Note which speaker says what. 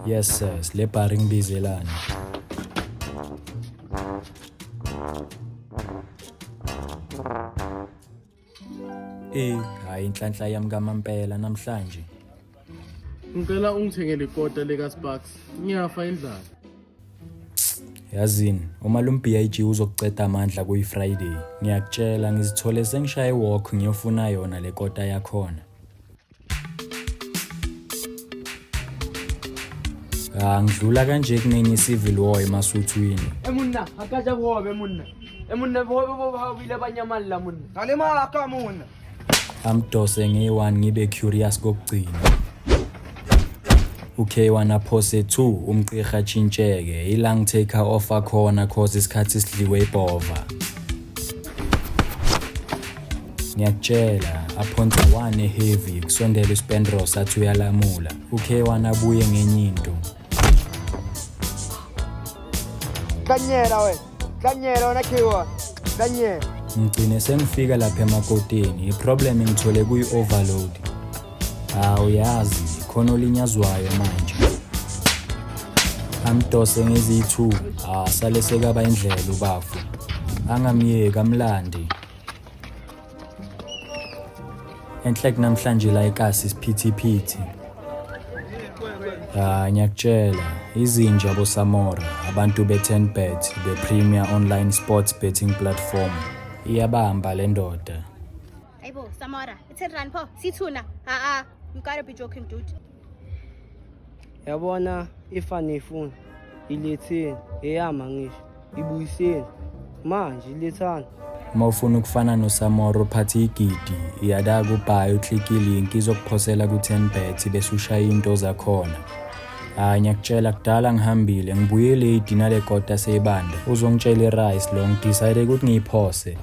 Speaker 1: Yes sir, le bar ngibizelani. Eh, hayi inhlanhla yami kamampela namhlanje.
Speaker 2: Ngicela ungithengele ikota lika Sparks. Ngiyafa indlala.
Speaker 1: Yazini, uma lo BIG uzokuceda amandla kuyi Friday, ngiyakutshela ngizithole sengishaye walk ngiyofuna yona le kota yakhona. Ah, ngidlula kanje kunenye civil war emasuthwini.
Speaker 3: E monna, ha ka ja bohobe monna. E monna bohobe bo ba bo ile ba nyamalla monna.
Speaker 4: Ngalimaka monna.
Speaker 1: Amdose ngeyi-1 ngibe curious kokugcina. U-K1 aphose 2 umqirha atshintsheke ila ngitake off akhona cause isikhathi sidliwe ibhova. Ngiyakutshela aphonse 1 eheavy kusondela uSpendros athi uyalamula. U-K1 abuye ngenye into.
Speaker 4: Hlanyela wena. Hlanyela wena K1. Hlanyela.
Speaker 1: Ngigcine sengifika lapha emakoteni iproblem ngithole kuyi-overload. Hawu yazi khona olinyazwayo manje. Amdose ngeziyi-2 ah sale sekaba indlela ubafu. Angamyeki amlandi. Enhle namhlanje la ekasi isiphithiphithi. Ah ngiyakutshela izinja boSamora abantu be-10bet the premier online sports betting platform iyabamba le ndoda.
Speaker 5: Hayibo, Samora, i-10 rand pho, sithuna. Ha ha, you gotta be joking, dude.
Speaker 3: Yabona if anifuni iletheni eyama ngisho ibuyiseni manje ilethani.
Speaker 1: Uma ufuna ukufana noSamora uphathe igidi iyada kubhayi uklike ilink izokuphosela ku-10bet bese ushaya into zakhona. Hayi ngiyakutshela kudala ngihambile ngibuye late nale kota seyibanda uzongitshela i-rice lo ngidecide ukuthi ngiyiphose.